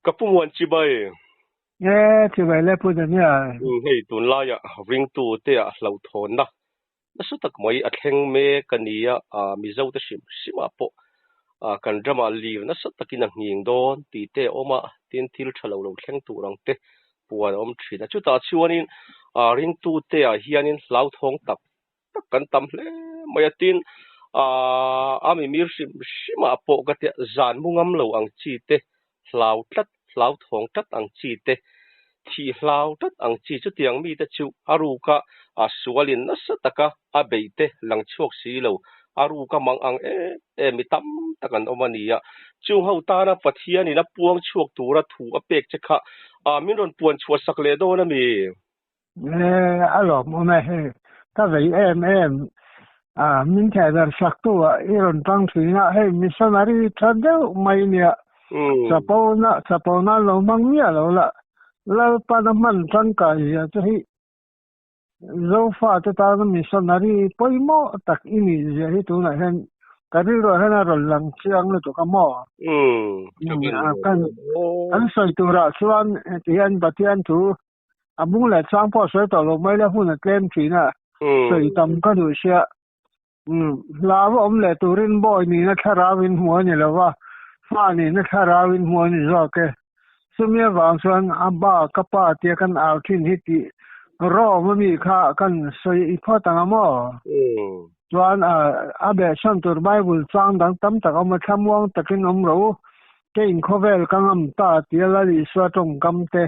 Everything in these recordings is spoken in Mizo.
Ka pu Muan chibai. E, chibai le Pu Daniel. Hei tunlaia ringtu te ah hlauhthawnna nasa tak mai a thleng mek a ni a, Mizo te hrim hrim ah pawh kan ramah lir nasa takin a nghing dawn tih te a awm a, tin thil tha lo lo thleng tur ang te puan a awm thin a. Chutah chuanin ringtu te ah hianin hlauthawng tak tak kan tam hle mai a, tin a mimir hrim hrim ah pawh ka tia zan mu ngam lo ang chi te hlau tlat hlauthawng tlat ang chi te thih hlau tlat ang chi chutiang mite chu a ruka a sualin nasa taka a beih te lang chhuak si lo a ruka mang ang em em mi tam tak an awm a ni a, chung ho tana Pathianin a puang chhuak tura thu a pek che kha min rawn puan chhuah sak leh dawn a mi? E, a lawmawm e hei. Ka vei em em. A, min thehdarh sak tu ah i rawn tang thin a, hei missionary tha deuh mai nia. Chapo na, chapo nan lo hmang miah lo la. Lalpan a hman tangkai zia chu hi Zofa te tana missionary pawimawh tak i nih zia hi tunah hian ka rilruah hian a rawn lang chiang lutuk a maw? Kan, kan sawi turah chuan heti hian Pathian thu A bung leh chang pawh sawi tawh lo mai la hun a tlem thin a, sawi tam ka duh sia. Hlau a awm leh turin bawi nihna thlarau in hmu a ni lo va, fa nihna thlarau in hmu a ni zawk e. Chumi avang chuan a ba ka pa tia kan au thin hi tih Rome a mi kha kan sawi i phawt ang a maw? Chuan a behchhan tur Bible chang dang tam tak a awm a, thlamuang takin awm rawh u, keiin khawvel ka ngam ta tia Lal Isua tawngkam te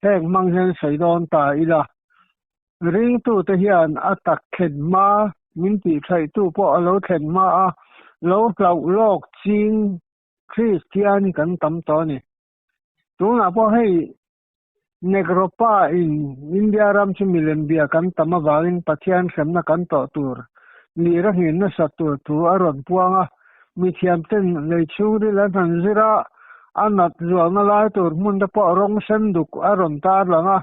Heng hmang hian sawi dawn ta ila, ringtute hian a tak thlen hma, min tihṭhaihtu pawh a lo thlen hma a, lo hlauh lawk ching Kristian hi kan tam tawh a ni. Tunah pawh hei Negropa in India ram chu milem bia kan tam avangin Pathian hremna kan tawh tur lir a nghin nasat tur thu a rawn puang a, Mithiamten lei chhungril an han zir a, a nat zualna lai tur hmun te pawh rawng sen duk a rawn tar lang a,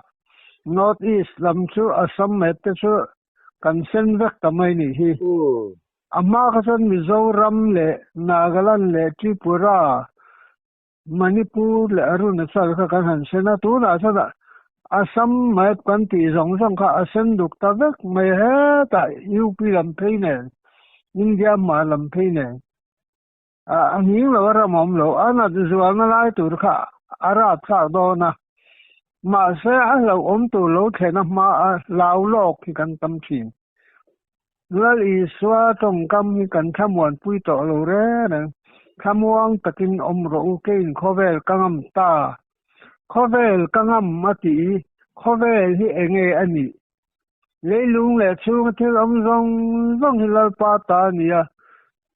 North East lam chu Assam map te chu kan sen vek ta mai nih hi. A hma kha chuan Mizoram leh Nagaland leh Tripura, Manipur leh Arunachal kha kan han sen a, tunah chuan Assam map kan tih zawng zawng kha a sen duk ta vek mai hetah UP lam phei nen, India hmar lam phei nen a nghing lo a ram awm lo, a nat zualna lai tur kha a rap thlak dawn a, mahse a hlauhawm tur lo thlen a hma a hlau lawk hi kan tam thin. Lal Isua tawngkam hi kan thlamuanpui tawh lo reng reng. Thlamuang takin awm rawh u, keiin khawvel ka ngam ta. Khawvel ka ngam a tih hi khawvel hi enge a nih? Leilung leh chhunga thil awm zawng zawng hi Lalpa ta a ni a,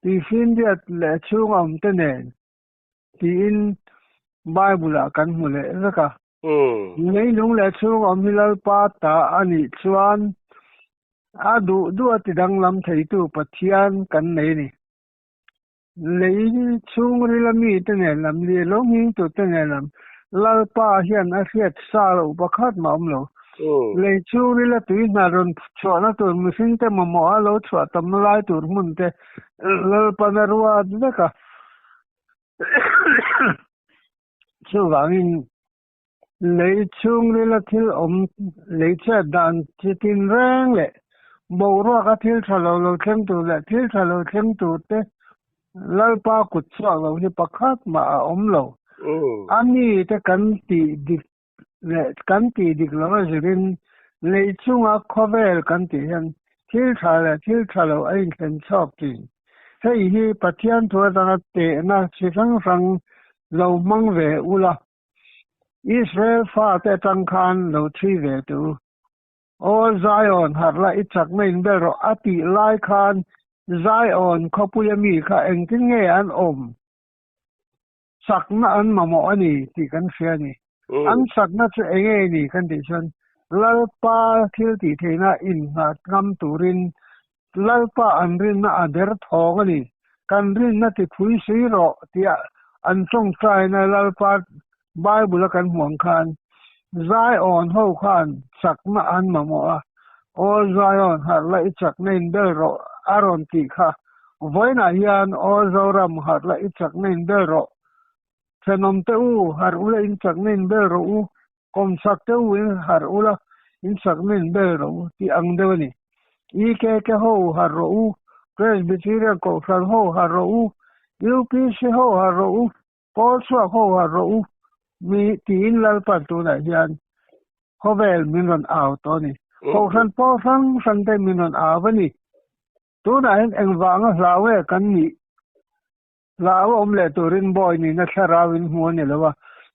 tuifinriat leh chhunga awmte nen tiin Bible-ah kan hmu leh vek a. Leilung leh chhung awm hi Lalpa ta a nih chuan a duh duh a tidanglam theitu Pathian kan nei a ni. Lei chhungrila mite nen lam, leh lo nghingtute nen lam Lalpa hian a hriat sa loh pakhat mah awm lo. Lei chhungrila tui hna rawn chhuahna tur mihringte mamawha lo chhuah tamna lai tur hmunte Lalpan a ruat vek a. Chuvangin lei chhungrila thil awm lei chhiat dan chi tin reng leh boruaka thil tha lo lo thleng tur leh thil tha lo thleng tur te Lalpa kut chhuak lo hi pakhat mah a awm lo. A mite kan tih dik leh kan tih dik lo a zirin lei chunga khawvel kan tih hian thil tha leh thil tha lo a inthlen chhuak thin. Hei hi Pathian thu atanga tehna chi hrang hrang lo hmang ve ula, Israel fate atang khan lo chhui ve teh u. Aw Zion, harh la, i chakna in bel rawh a tih lai khan Zion khawpuia mi kha engtin nge an awm? Chakna an mamawh a ni tih kan hria a ni. An chakna chu eng nge ni kan tih chuan Lalpa thil tih theihna innghat ngam turin Lalpa an rinna a der thawng a ni. Kan rinna ti phui sui rawh tia an tawngtaina Lalpa Bible a kan hmuh ang khan Zion ho khan chakna an mamawh a, Aw Zion harh la i chakna in bel rawh a rawn tih kha. Vawiinah hian Aw Zoram harh la i chakna in bel rawh. Thenawm te u, harh ula in chakna in bel rawh u, kawmchak te u in harh ula in chakna in bel rawh u tih ang deuh a ni. EKK ho harh rawh u, Presbyterian Kohhran ho harh rawh u, UPC ho harh rawh u, Pawl chhuak ho harh rawh u mi tiin Lalpan tunah hian khawvel min rawn au tawh a ni. Kohhran pawl hrang hrang te min rawn au a ni. Tunah hian engvanga hlau nge kan nih? Hlau awm leh turin bawi nihna thlarau in hmu a ni lo a,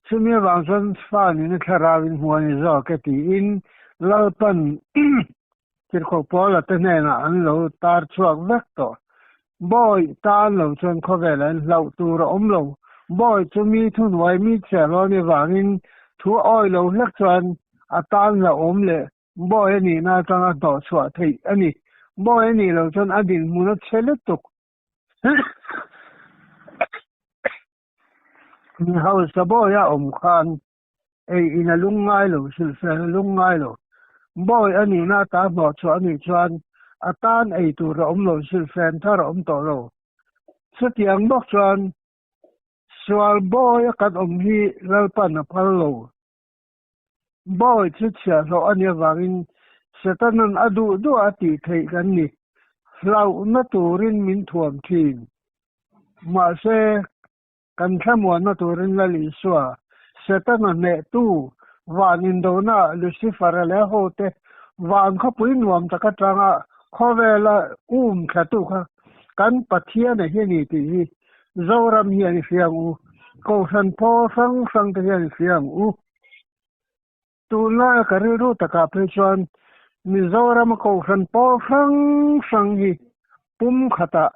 chumi avang chuan fa nihna thlarau in hmu a ni zawk e tiin Lalpan Tirhkoh Paula te hnenah an lo tar chhuak vek tawh. Bawi tan lo chuan khawvelah in hlauh tur a awm lo. Bawi chu mi thuhnuai mi chhiahhlawh a nih vangin thu a awi lo hlek chuan a tan hlauhawm leh bawi a nihna atanga hnawh chhuah theih a ni. Bawi a nih loh chuan a dinhmun a chhe lutuk. Mi hausa bawi a awm khan ei in a lung ngai lo, silhfen a lung ngai lo. Bawi a nihna ata hnawh chhuah a nih chuan a tan ei tur a awm lo, silhfen thar a awm tawh lo. Chutiang bawk chuan sual bawi a kan awm hi Lalpan a phal lo. Bawi chu chhiahhlawh a nih avangin Setanan a duh duh a tih theih kan ni. Hlauhna turin min thuam thin. Mahse, kan thlamuanna turin Lal Isua, Setana hnehtu, van indona Lucifer-a leh a hote van khawpui nuam tak atanga khawvela um thlatu kha kan Pathian a hi a ni tih hi Zoram hian i hria ang u, Kohhran phaw hrang hrang te hian i hria ang u. Tunlaia ka rilru takah phei chuan Mizorama Kohhran pawl hrang hrang hi pum khatah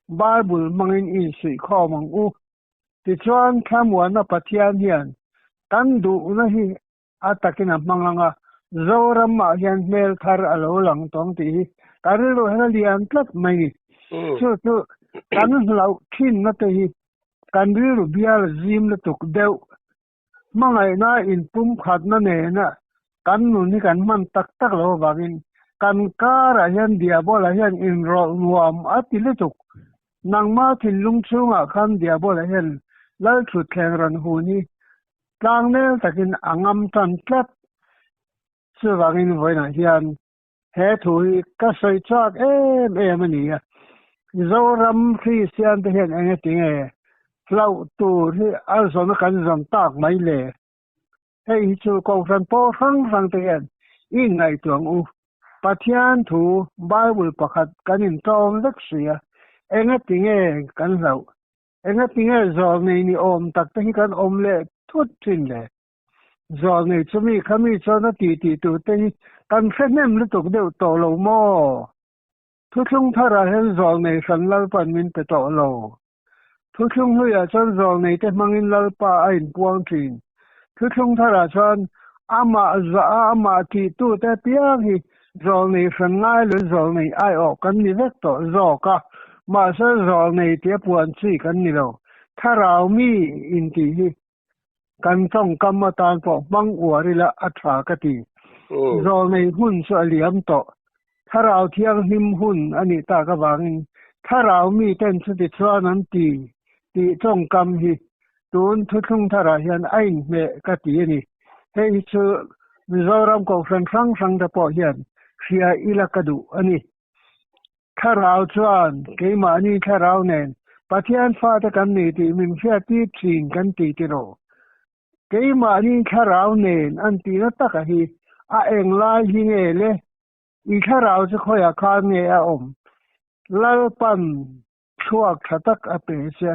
Bible hmangin i insuihkhawm ang u. Tichuan Thlamuanna Pathian hian kan duhna hi a takin a hmang ang a, Zoramah hian hmel thar a lo lang tawng tih hi ka rilru hian a lian tlat mai ni. Chu chu kan hlauh thinna te hi kan rilru bial zim lutuk deuh hmangaihna inpumkhatna nena kan nun hi kan hman tak tak lo avangin kan karah hian Diabola hian inrawlh nuam a ti lutuk. Nangma thinlung chhungah khan Diabola hian Lalthutthleng rawn hun hi Tlangnel takin a ngam tan tlat. Chuvangin vawiinah hian he thu hi ka sawi chhuak em em a ni a. Zoram Kristian te hian eng eti nge hlauh tur hi a zawna kan zawm tak mai le? Hei hi chu Kohhran pawh hrang hrang te hian i inngaihtuah ang u. Pathian thu Bible pakhat kan intawm vek si a, eng eti nge kan hlauh? Engatinge zawlnei ni awm tak te hi kan awm leh thut thin le? Zawlnei chu mi kha mi chuan a ti tih tur te hi kan hre hnem lutuk deuh tawh lo maw? Thuthlung tharah hian zawlnei hran Lalpan min pe tawh lo. Thuthlung hluiah chuan zawlnei te hmangin Lalpa a inpuang thin. Thuthlung tharah chuan amah zah a amah tihtu te apiang hi Zawlnei hran ngai lo zawlnei aiawh kan ni vek tawh zawk a, mahse zawlnei tia puan chi kan ni lo. Thlarau mi intih hi kan tawngkam atan pawh hmang uar ila a tha ka ti. Zawlnei hun chu a liam tawh. Thlarau thianghlim hun a nih tak avangin thlarau miten chuti chuan an ti tih tawngkam hi tun thuthlung tharah hian a inhmeh ka ti a ni. Hei hi chu Mizoram Kohhran hrang hrang te pawh hian hria ila ka duh a ni. Thlarau chuan keimahni thlarau nen Pathian fate kan ni tih min hriat tir thin kan ti tiraw? Keimahni thlarau nen an tihna taka hi a englai hi nge le? I thlarau chu khawiah khan nge a awm? Lalpan Thluak tha tak a pe che.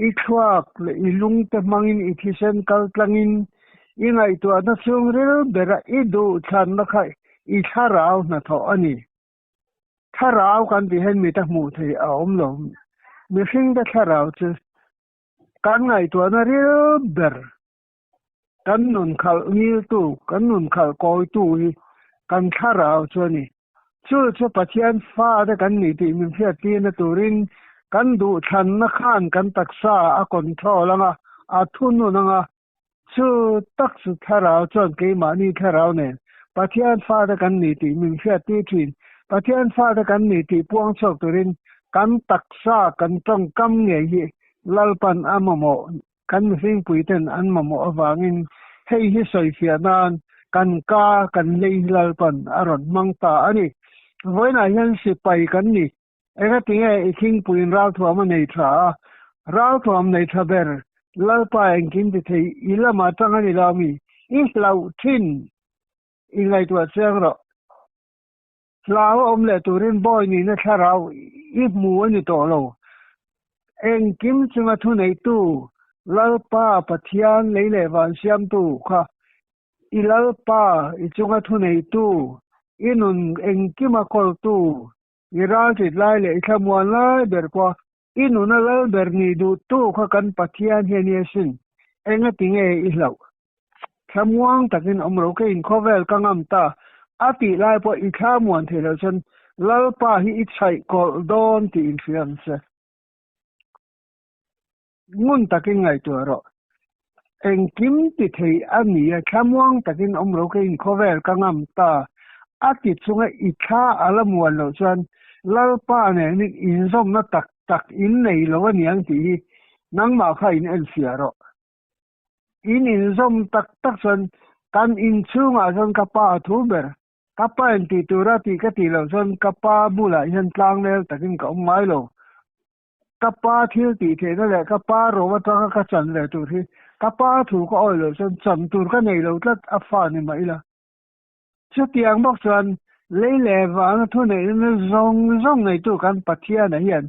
I thluak leh i lungte hmangin i thisen kal tlangin i ngaihtuahna chhungril bera i duhthlanna kha i thlarau hnathawh a ni. Thlarau kan tih hian mita hmuh theih a awm lo. Mihringte thlarau chu kan ngaihtuahna ril ber, kan nun khalh ngiltu, kan nun khalh kawitu hi kan thlarau chu a ni. Chu chu Pathian fate kan nih tih min hriattirna turin kan duhthlanna khan kan taksa a control anga, a thunun anga, chu tak chu thlarau chuan keimahni thlarau nen Pathian fate kan nih tih min hriattir thin. Pathian fate kan nih tih puang chhuak turin kan taksa, kan tawngkam ngei hi Lalpan a mamawh. Kan mihringpui ten an mamawh avangin hei hi sawifiah nan kan ka kan lei hi Lalpan a rawn hmang ta a ni. Vawiinah hian sipai kan ni. Engatinge i thingpuiin ralthuam a nei tha a, ralthuam nei tha ber Lalpa engkim ti thei i lamah tang a ni lo mi? I hlauh thin i ngaihtuah chiang rawh. Hlau a awm leh turin bawi nihna thlarau i hmu a ni tawh lo. Engkim chunga thuneitu Lalpa Pathian lei leh van siamtu kha i Lalpa i chunga thuneitu, i nun engkima kawltu, i raltit lai leh i thlamuan lai ber pawha i nuna lal ber nih duhtu kha kan Pathian hi a nia sin. Engatinge i hlauh? Thlamuang takin awm ro ka inkhawvel ka ngam ta a tih lai pawh i thlamuan thei loh chuan Lalpa hi i chhaih kawlh dawn tih inhria ang che. Ngun takin ngaihtuah rawh. Engkim ti thei a ni a, thlamuang takin awm ro ka inkhawvel ka ngam ta a ti chunga i thla a la muan loh chuan Lalpa nen inzawmna tak tak in nei lo a niang tih hi nangmah kha in enfiah rawh. In inzawm tak tak chuan kan inchhungah chuan ka pa a thu ber. Ka pa in tih tura tih ka tih loh chuan ka pa bulah hian tlangnel takin ka awm ngai lo. Ka pa thil tih theihna leh ka pa ro atanga ka chan ve tur hi ka pa thu ka awih loh chuan chan tur ka nei lo tlat a fa ni mah ila. Chutiang bawk chuan lei leh vana thuneihna zawng zawng neitu kan Pathiana hian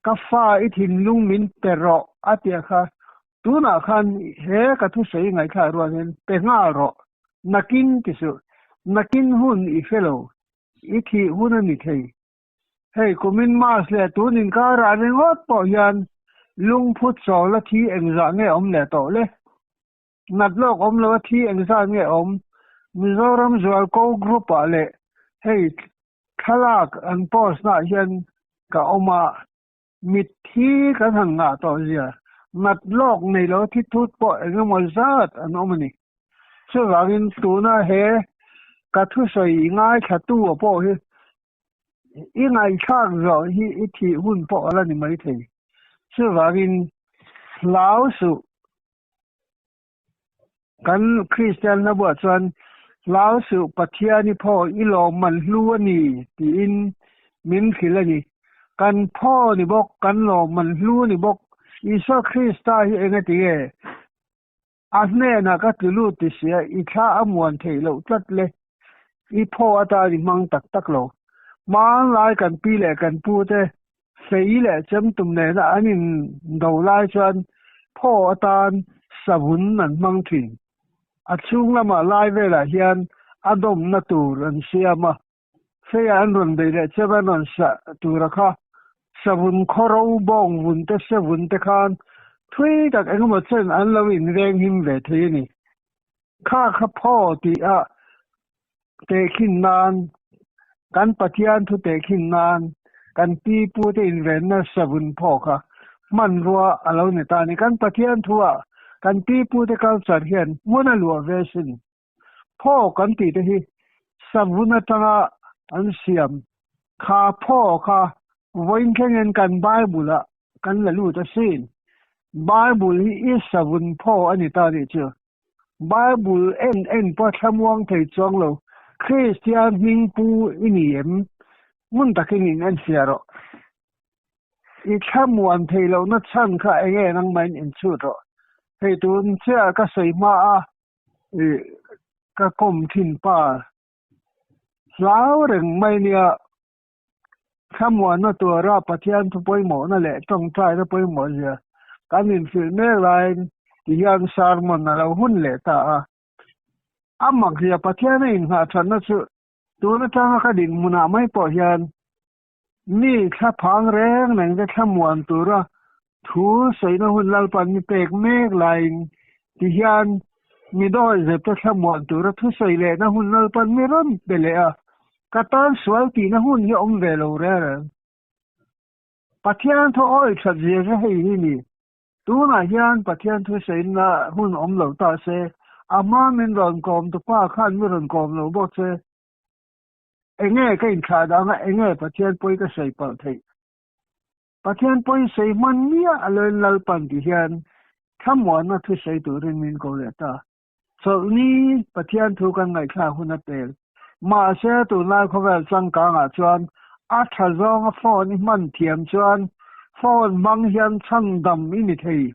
ka fa i thinlung min pe rawh a tia kha tunah khan he ka thusawi ngaihthlak rual hian pe nghal rawh nakin ti suh nakin hun i hre lo i thih hun a ni thei. Hei kumin March leh tun inkarah ringawt pawh hian lungphut chawl a thi engzah nge awm leh tawh le? Nat lawk awm lo a thi engzat nge awm? Mizoram Zualko group ah leh hei thlalak an post na ah hian ka awm a, mitthi kan han ngah tawh zia nat lawk nei lo thi thut pawh engemaw zat an awm a ni. Chuvangin tuna he ka thusawi i ngaithlatu a pawh hi i ngaihthlak zawh hi i thih hun pawh a la ni maithei. Chuvangin hlau suh. Kan Kristian hla buah chuan Hlau suh Pathian i phaw i lawmman hlu a ni tiin min hrilh a ni. Kan phaw ni bawk, kan lawmman hlu ni bawk Isua Krista hi engati nge a hnenah ka tlu lut ti sia i thla a muan theih loh tlat le. I phaw atan i hmang tak tak lo. Hmanlai kan pi leh kan pu te fei leh chemtum nena an indo lai chuan phaw atan savun an hmang thin. A chhung lamah lai velah hian a dawmna tur an siam a, feiah an rawn bei leh chem an rawn sah tura kha savun khawro bawng vun te sevun te khan thui tak engemaw chen an lo invenghim ve thei a ni. Kha kha phaw tih a tehkhin nan, kan Pathian thu tehkhin nan, kan pi pu te invenna savun phaw kha hmanrua a lo ni ta a ni. Kan Pathian thu ah kan pi pu te culture hian hmun a luah ve sin. Phaw kan tih te hi savun atanga an siam kha phaw kha vawiin thlengin kan Bible ah kan la lut asin. Bible hi i savun phaw a ni ta nih chu. Bible en en pawh thlamuang thei chuang lo. Kristian hming pu i ni em? Ngun takin in enfiah rawh. I thlamuan thei lohna chhan kha enge nangmahin inchhut rawh. Hei tun chiah ka sawi hma a ka kawm thin pa hlau reng mai nia. Thlamuanna tura Pathian thu pawimawhna leh tawngtaina pawimawh zia kan inhrilh mek laiin tihian sermon a lo hun leh ta a. A mak zia Pathian a inghah thatna chu tun atanga ka dinhmunah mai pawh hian mi thlaphang reng reng te thlamuan tura thu sawina hun Lalpan mi pek mek laiin tihian mi dawihzep te thlamuan tura thu sawi lehna hun Lalpan mi rawn pe leh a, ka tan sual tihna hun hi a awm ve lo reng reng. Pathian thaw awi that zia chu hei hi ni. Tunah hian Pathian thu sawina hun awm lo ta se, a hma min rawn kawm tupa khan mi rawn kawm lo bawk se, enge ka inthlah dang a, enge Pathian pawi ka sawi palh theih? Pathian pawi sawi hman miah a lo in Lalpan ti hian. Thlamuanna thu sawi turin min ko leh ta. Chawlhni Pathian thu kan ngaihthlak hun a pel. Mahse, tunlai khawvel changkangah chuan a tha zawnga phone i hman thiam chuan phone hmang hian chhandam i ni thei.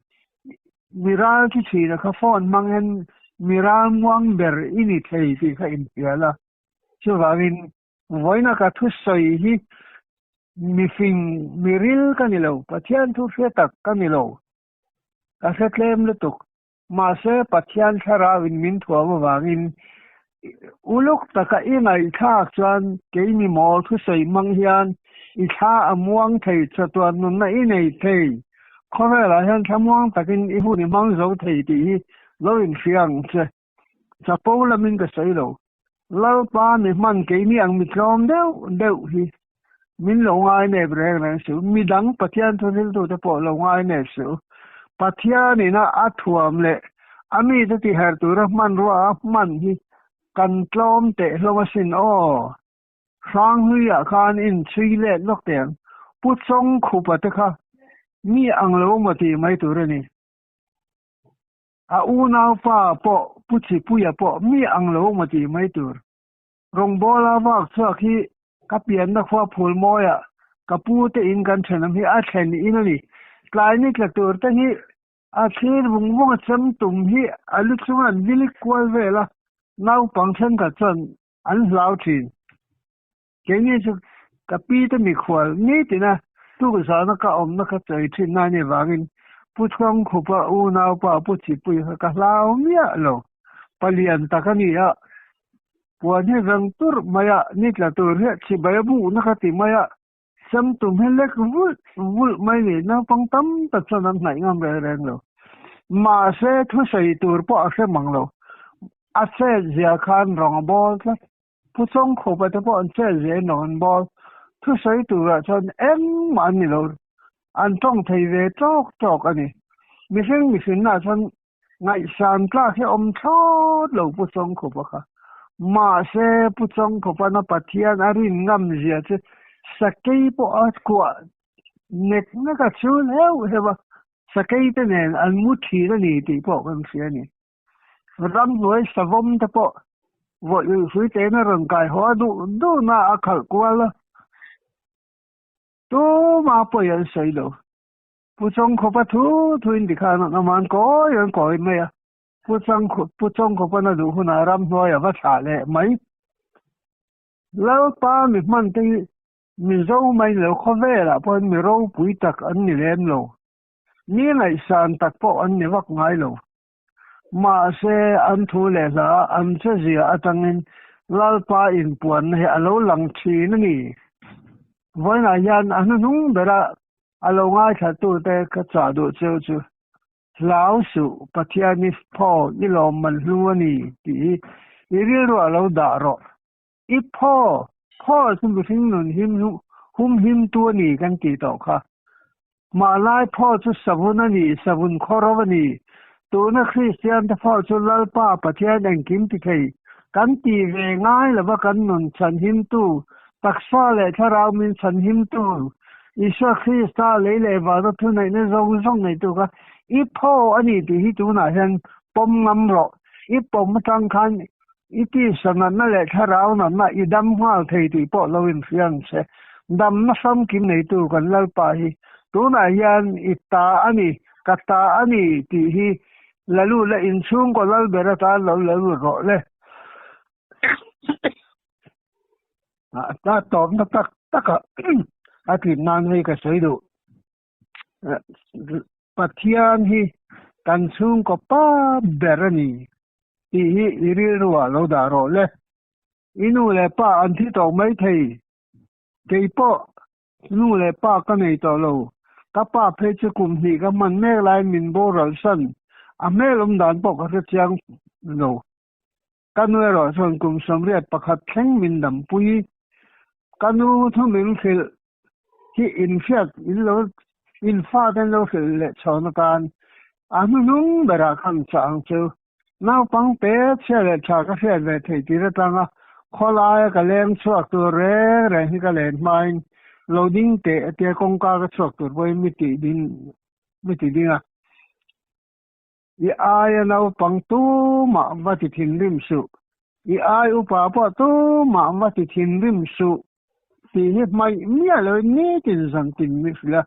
Mi ral thi thina kha phone hmang hian mi ral muang ber i ni thei tih kha inhrial a. Chuvangin, vawiina ka thusawi hi mifing, miril ka ni lo, Pathian thu hre tak ka ni lo. Ka hre tlem lutuk. Mahse, Pathian thlarauin min thuam avangin uluk taka i ngaihthlak chuan keimi mawl thusawi hmang hian i thla a muang thei, chatuan nunna i nei thei. Khawvelah hian thlamuang takin i hun i hmang zo thei tih hi lo inhria ang che. Chapo lamin ka sawi lo. Lalpa mi hman keini ang mi tlawm deuh deuh hi min lo ngai nep reng reng suh. Midang Pathian thuhriltute pawh lo ngai nep suh. Pathianin a a thuam leh a mite tiher tura hmanrua a hman hi kan tlawm teh hlawm asin aw. Hranghlui-ah khan inchhui let lawk teh ang. Pu Chawngkhupa te kha mi ang lo maw tih mai tur a ni. A unaupa pawh Pu Chipuia pawh mi ang lo maw tih mai tur. Rawngbawla vak chhuak hi ka pianna khua Phulmawiah ka pu te in kan thenawm hi a thlen in a ni. Tlai ni tla tur te hi a thlir vung vung a chem tum hi a lu chunga an vilik kual vel a, naupang thenkhat chuan an hlau thin. Keini chu ka pi te mikhual nitina tukzahna ka awmna ka chawi thin na ni vangin Pu Chawngkhupa unaupa Pu Chipui kha ka hlau miah lo. Palian tak a ni a, puan hi rang turh mai a, ni tla tur hi chibai a bukna ka ti mai a, sem tum hi lek vulh vulh mai ni, naupang tam tak chuan an hnaih ngam reng reng lo. Mahse thusawi tur pawh a hre mang lo, a chet zia khan rawng a bawl tlat. Pu Chawngkhupa te pawh an chet zel lo an bawl. Thusawi turah chuan engmah an ni lo, an tawng thei ve tawk tawk a ni. Mihring mihrinnaah chuan ngaihsan tlak hi a awm thlawt lo Pu Chawngkhupa kha. Mahse Pu Chawngkhupa'n a Pathian a rin ngam zia chu sakei pawh a kuah nek nek a chul heuh heuh a, sakei te nen an mu thin a ni tih pawh kan hria a ni. Ramhnuai savawm te pawh vawih hrui tein a rawn kai haw a duh duhna a khalh kual a, tuma pawi an sawi lo. Pu Chawngkhupa thu thuin tikhan an awm a, an kawi an kawi mai a, Pu Changkhup Pu Chawngkhupa'n a duh hunah ramhnuai a va thlah leh mai. Lalpa mi hman te hi Mizo mai ni lo khawvelah pawhin mi ropui tak an ni lem lo. Mi ngaihsan tak pawh an ni vak ngai lo. Mahse, an thu leh hla an che zia atangin Lalpa inpuanna hi a lo lang thin a ni. Vawiinah hian a hnuhnung bera a lo ngaithlatute ka chah duh cheu chu, Hlau suh, Pathian i phaw i lawmman hlu a ni tih hi i rilruah lo dah rawh. I phaw, phaw chu mihring nun him hum himtu a ni kan tih tawh kha. Mahlai phaw chu savun a ni, savun khawro a ni. Tuna Kristian te phaw chu Lalpa Pathian engkim ti thei kan ti ve ngai lova kan nun chhan himtu, taksa leh thlarau min chhan himtu, Isua Krista lei leh vana thuneihna zawng zawng neitu kha i phaw a ni tih hi tunah hian pawm ngam rawh. I pawm atang khan I tisa natna leh thlarau natna i dam nghal thei tih pawh lo inhria ang che. Damna famkim neitu kan Lalpa hi tunah hian i ta a ni, ka ta a ni tih hi la lut la, inchhungkaw Lalber atan lo la lut rawh le. A tawpna tak taka a tlin nan hei ka sawi duh. Pathian hi kan chhungkaw pa ber a ni tih hi i rilruah lo dah rawh le. I nu leh pa an thi tawh mai thei. Kei pawh nu leh pa ka nei tawh lo. Ka pa phei chu kum hnih ka hman mek laiin min boral san. A hmel awm dan pawh ka hre chiang lo. Ka nu erawh chuan kum 81 thleng min dampui. Ka nu thu min hrilh hi inhriat in lo in fate an lo hrilh leh chhawn atan a hnuhnung berah khan chah ang chu. Naupang te chhia leh tha ka hriat ve theih tir atanga khawlaia ka leng chhuak tur reng reng hi ka len hmain lo ding teh tia kawngka ka chhuak tur pawhin mi tih ding mi ti ding a. I aia naupang tumah va ti thinrim suh, i ai upa pawh tumah va ti thinrim suh tih hi hmaih miah loin nitin zan tin min hrilh a.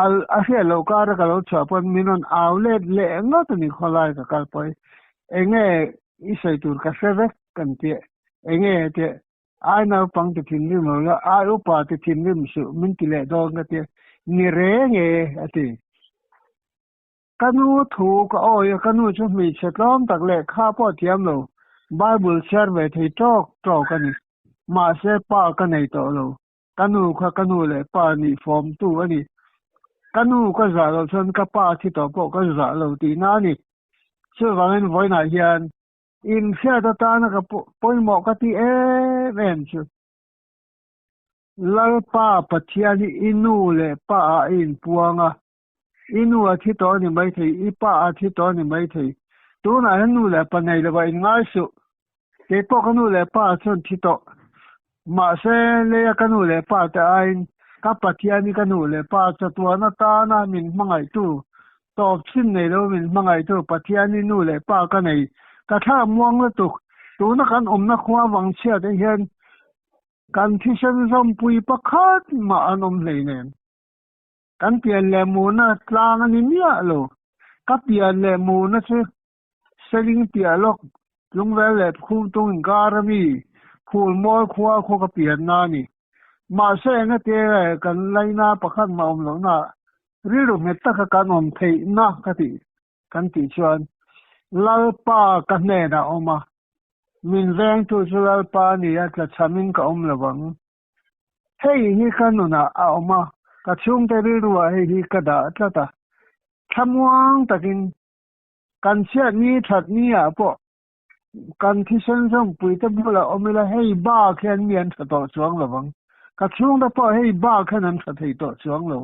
Al a hriat loh kara ka lo chhuah pawn min rawn au let leh ngawt a ni khawlai ka kal pawi. Enge i sawi tur ka hre vek kan tih enge tih Ai naupang ti thinrim lo la, ai upa ti thinrim suh min ti leh dawn ka tia, ni reng e a ti. Ka nu thu ka awi a, ka nu chu hmeichhe tlawm tak leh kha pawh thiam lo, Bible chhiar ve thei tawk tawk a ni. Mahse pa ka nei tawh lo, ka nu kha ka nu leh pa nih fawmtu a ni. Ka nu ka zah loh chuan ka pa thi tawh pawh ka zah lo tihna a ni. Chuvangin vawiinah hian Inhriat atana ka pawimawh ka ti em em chu. Lalpa Pathian hi i nu leh pa ah i inpuang a, i nu a thi tawh a ni maithei, i pa a thi tawh a ni maithei. Tunah hian nu leh pa nei lovah in ngai suh. Keipawh ka nu leh pa chuan thi tawh. Mahse, leia ka nu leh pa te aiin ka Pathian hi ka nu leh pa chatuan atana min hmangaihtu, tawp chhin nei lo min hmangaihtu Pathian hi nu leh pa ka nei. Ka thla muang lutuk. Tuna kan awmna khua vangchhiat ah hian kan thisen zawmpui pakhat mah an awm hleinem. Kan pian leh muhna tlang a ni miah lo. Ka pian leh muhna chu Seling piah lawk Tlungvel leh Khumtung inkar a mi Phulmawi khua khaw ka pianna a ni. Mahse engati kan laina pakhat mah awm lohna rilru nghet taka kan awm theihna ka tih kan tih chuan Lalpa ka hnenah a awm a, min vengtu chu Lalpa a ni a, tlachhamin ka awm lo ang. Hei hi ka nunah a awm a, ka chhungte rilruah hei hi ka dah tlat a, thlamuang takin Kan chhiat ni that ni ah pawh kan thisen zawmpui te bulah awm ila hei bak hian mi an tha tawh chuang lo vang. Ka chhungte pawh hei bak hian an tha thei tawh chuang lo.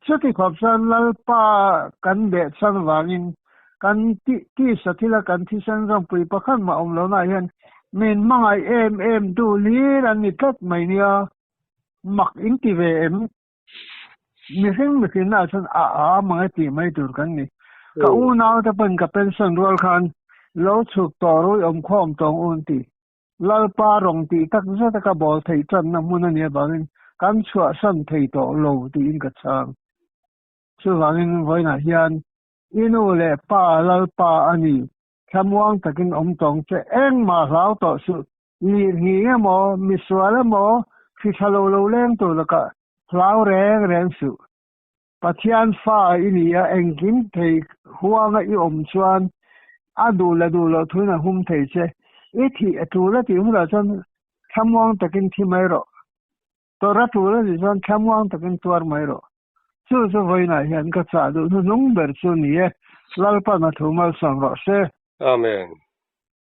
Chuti khawp chuan Lalpa kan beh chhan vangin kan tisa thila kan thisen zawmpui pakhat mah awm lohna hian min hmangaih em em tu hlir an ni tlat mai nia. Mak in ti ve em? Mihring mihrinna ah chuan a a mang e tih mai tur kan ni. Ka unau te pawn ka pension rual khan lo chhuk tawh rui awm khawm tawng un ti. Lalpa rawng tih tak zet a ka bawl theih tanna hmun a nih avangin kan chhuahsan thei tawh lo tiin ka chhang. Chuvangin vawiinah hian i nu leh pa Lalpa a ni, thlamuang takin awm tawng che engmah hlau tawh suh Lirnghing emaw, misual emaw, hri tha lo lo leng tur lakah hlau reng reng suh. Pathian fa i ni a, engkim thei huanga i awm chuan a duh leh duh loh thuin a hum thei che. I thih a tul a tih hunah chuan thlamuang takin thi mai rawh. Tawrh a tul a tih chuan thlamuang takin tuar mai rawh. Chu chu vawiinah hian ka chah duh hnuhnung ber chu ni e. Lalpan a thu malsawm rawh se. Amen.